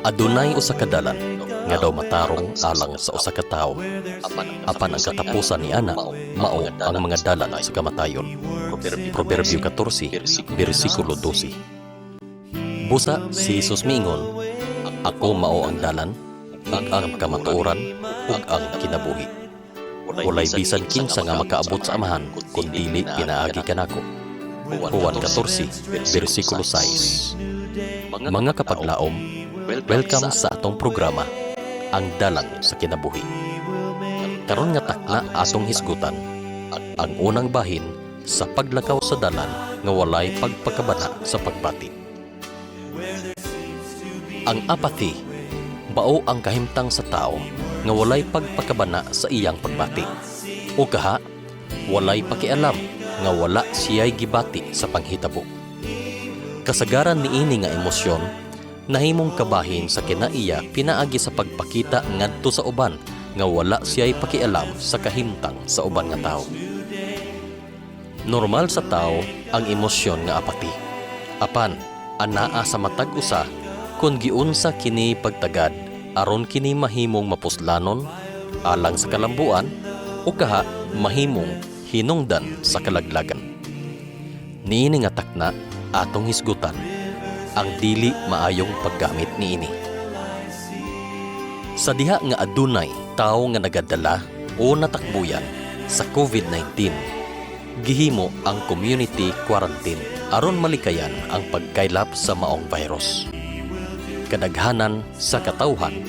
Adunay usa ka dalan nga daw matarong alang sa usa ka tawo. Apan ang katapusan ni ana mao ang mga dalan sa kamatayon. Proverbio 14, bersikulo 12. Busa si Jesus miingon, "Ako mao ang dalan, ug ang kamatuoran, ug ang kinabuhi. Walay bisan kinsa nga makaabot sa Amahan kun dili pinaagi kanako." Juan 14, bersikulo 6. Mga kapaglaom, welcome sa atong programa, Ang Dalan sa Kinabuhi. Karon nga takna, atong hisgutan ang unang bahin sa paglakaw sa dalan nga walay pagpakabana sa pagbati. Ang apathy mao ang kahimtang sa tao nga walay pagpakabana sa iyang pagbati. O kaha, walay pakialam nga wala siya'y gibati sa panghitabo. Kasagaran niini nga emosyon nahimong kabahin sa kinaiya pinaagi sa pagpakita ngadto sa uban nga wala siya'y pakialam sa kahimtang sa uban nga tao. Normal sa tao ang emosyon nga apathy. Apan, anaa sa matag usa kung giunsa kini pagtagad aron kini mahimong mapuslanon alang sa kalambuan o kaha mahimong hinungdan sa kalaglagan. Niini nga takna, atong hisgutan ang dili maayong paggamit niini. Sa diha nga adunay tawo nga nagadala o natakbuyan sa COVID-19, gihimo ang community quarantine aron malikayan ang pagkaylap sa maong virus. Kadaghanan sa katawhan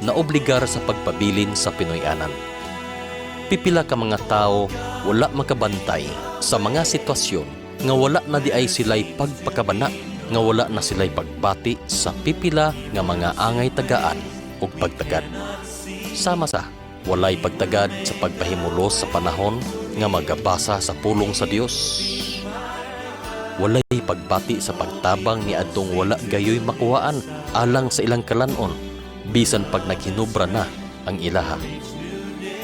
naobligar sa pagpabilin sa Pinoy-anan. Pipila ka mga tao wala makabantay sa mga sitwasyon nga wala na diay sila'y pagpakabana, nga wala na sila'y pagbati sa pipila nga mga angay tagaan ug pagtagad. Sama sa walay pagtagad sa pagpahimulos sa panahon nga magabasa sa pulong sa Dios. Walay pagbati sa pagtabang ni adtong wala gayoy makuhaan alang sa ilang kalanon bisan pag naghinubra na ang ilaha.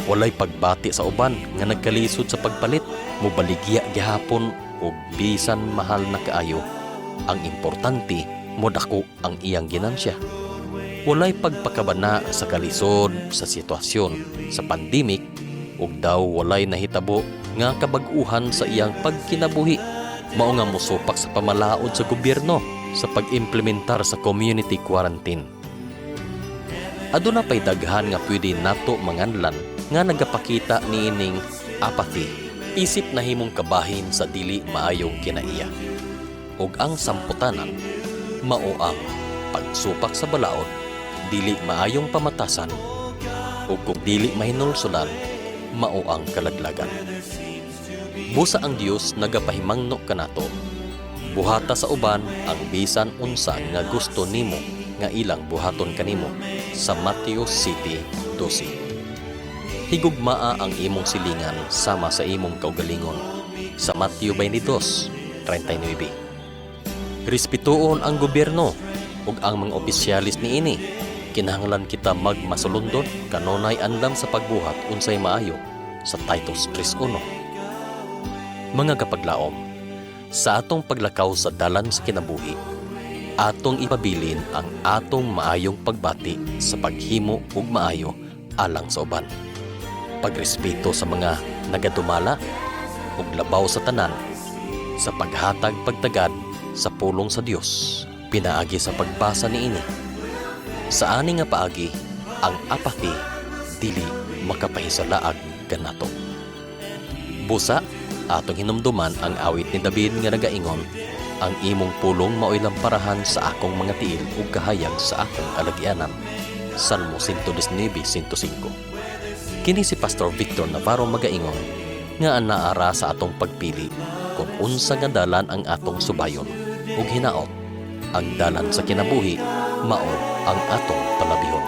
Walay pagbati sa uban nga nagkalisod sa pagpalit, mobaligya gihapon og bisan mahal na kaayo. Ang importante, modako ang iyang ginansya. Walay pagpakabana sa kalisod sa sitwasyon sa pandemic ug daw walay nahitabo nga kabag-uhan sa iyang pagkinabuhi. Mao nga mosupak sa pamalaod sa gobyerno sa pag-implementar sa community quarantine. Aduna pay daghan nga pwede nato manganlan nga nagapakita niining apathy isip nahimong kabahin sa dili maayong kinaiya. Ug ang samputanan mao ang pagsupak sa balaod, dili maayong pamatasan, ug kung dili mahinulsulan, mao ang kalaglagan. Busa ang Dios nagapahimangno kanato. Buhata sa uban ang bisan unsa nga gusto nimo nga ilang buhaton kanimo sa Mateo 7:12. Higugmaa ang imong silingan sama sa imong kaugalingon sa Mateo 22:39. Respetuon ang gobyerno ug ang mga opisyalis niini. Kinahanglan kita magmasulundon kanunay andam sa pagbuhat unsay maayo sa Titus 3:1. Mga kapaglaom, sa atong paglakaw sa dalan sa kinabuhi, atong ipabilin ang atong maayong pagbati sa paghimo ug maayo alang sa uban. Pagrespeto sa mga nagadumala ug labaw sa tanan sa paghatag pagtagad sa pulong sa Dios pinaagi sa pagbasa niini. Sa ani nga paagi, ang apathy dili makapahisalaag kanato. Busa, atong hinumduman ang awit ni David nga nagaingon, "Ang imong pulong mao'y lamparahan sa akong mga tiil ug kahayag sa akong alagyanan." Salmo 119:105. Kini si Pastor Victor Navarro magaingon nga anaara sa atong pagpili kung unsa nga dalan ang atong subayon, ug hinaot ang dalan sa kinabuhi mao ang atong palabihon.